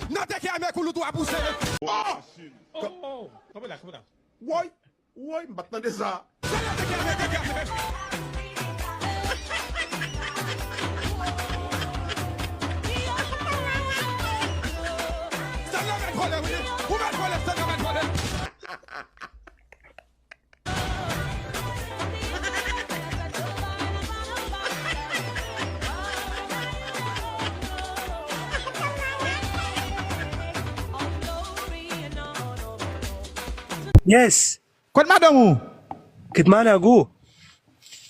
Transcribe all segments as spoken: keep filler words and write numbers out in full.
Nan teke ame kou loutou a pouse. Oh! Oh, oh, oh. Kanpe la, kanpe la. Woy, woy, m pa t tande sa. Stanley mèt vole, wi. Ou mèt vole, Stanley mèt vole. Yes. Kot madanm ou? Kot madanm ou?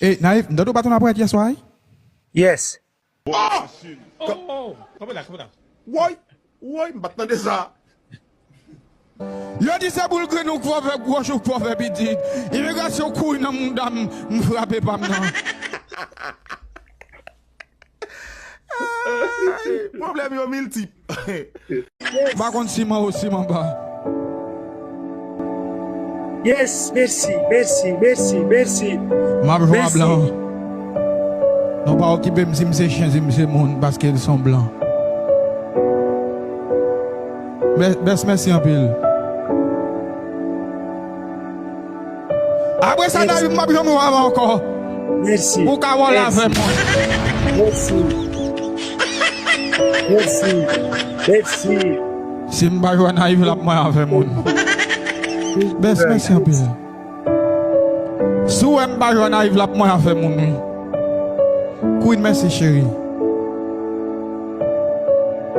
E, Naïf, m tande w pa t nan aparèt yè swa, wi? Yes. Oh! Oh, oh, oh. Kanpe la, kanpe la. Woy, woy, m pa t tande sa. Yo di se boul grenn ou k fè fè gwòch ou k fè fè pitit. Imigrasyon kouri nan mouda m, m frape pa m nan. Ay, pwoblèm yo miltip. M pa konn si m anwo si m anba. Yes, mèsi, mèsi, mèsi, mèsi. M ap jwe a blan. Non pa okipe m si m se chen, si m se moun, paske l se yon blan. Bès, bès, mèsi anpil. Apre sa, Naïf, m p ap janm wè w ankò. Mèsi. Ou ka wòl avè mwen. Mèsi. Mèsi. Mèsi. Si m pa jwe Naïf, l ap mwen avè moun. Bès, mèsi anpil. Si w wè m pa jwe Naïf, l ap mwen avè moun, wi. Queen, mèsi, cheri.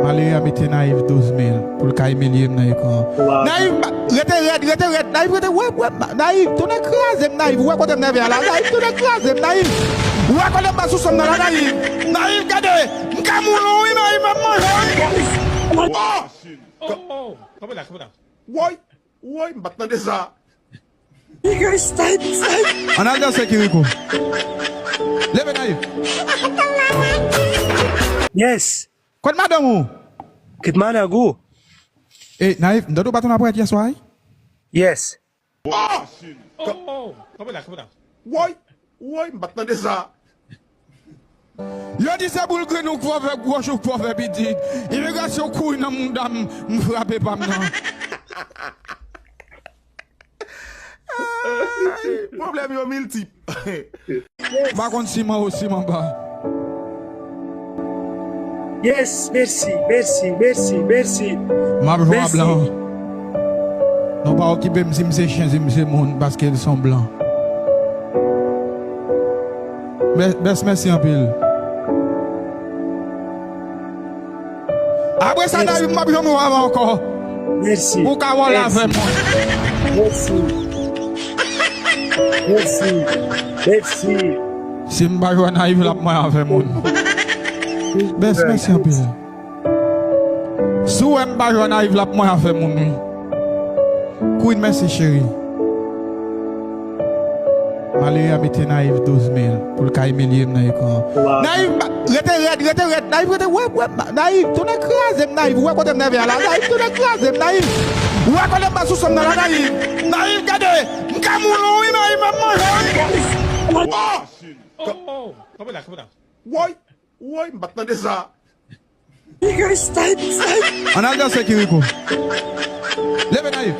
Malere a mete Naïf douz mil pou l ka imilye m nan ekran an. Naïf, rete rèd, rete rèd. Naïf, rete, wè, wè, Naïf, tounen kraze m, Naïf. Ou wè kote m nève a la, Naïf, tounen kraze m, Naïf. Ou wè kote m ba sou sòm nan la, Naïf. Naïf, gade, m ka mouri, wi, Naïf, m ap manje, wi. Oh, oh, oh. Kanpe la, kanpe la. Woy, woy, m pa t tande sa. Nigga, stop, stop. Ann al danse, Kiriko. Leve, Naïf. Yes. Kot madanm ou? Kot madanm ou? E, Naïf, m tande w pa t nan aparèt yè swa, wi? Yes. Oh! Oh, oh, oh. Kanpe la, kanpe la. Woy, woy, m pa t tande sa. Yo di se boul grenn ou k fè fè gwòch ou k fè fè pitit. Imigrasyon kouri nan mouda m, m frape pa m nan. Ay, pwoblèm yo miltip. M pa konn si m anwo si m anba. Yes, mèsi, mèsi, mèsi, mèsi. M ap jwe a blan. Non pa okipe m si m se chen, si m se moun, paske l se yon blan. Bès, mèsi anpil. Apre sa, Naïf, m p ap janm wè w ankò. Mèsi. Ou ka wòl avè mwen. Mèsi. Mèsi. Mèsi. Si m pa jwe Naïf, l ap mwen avè moun. Bès, mèsi anpil. Si w wè m pa jwe Naïf, l ap mwen avè moun, wi. Queen, mèsi, cheri. Malere a mete Naïf douz mil pou l ka imilye m nan ekran an. Naïf, rete rèd, rete rèd. Naïf, rete, wè, wè, Naïf, tounen kraze m, Naïf. Ou wè kote m nève a la, Naïf, tounen kraze m, Naïf. Ou wè kote m ba sou sòm nan la, Naïf. Naïf, gade, m ka mouri, wi, Naïf, m ap manje, wi. Oh! Oh, oh, oh. Kanpe la, kanpe la. Woy, woy, m pa t tande sa. Nigga, stop, stop. Ann al danse, Kiriko. Leve, Naïf.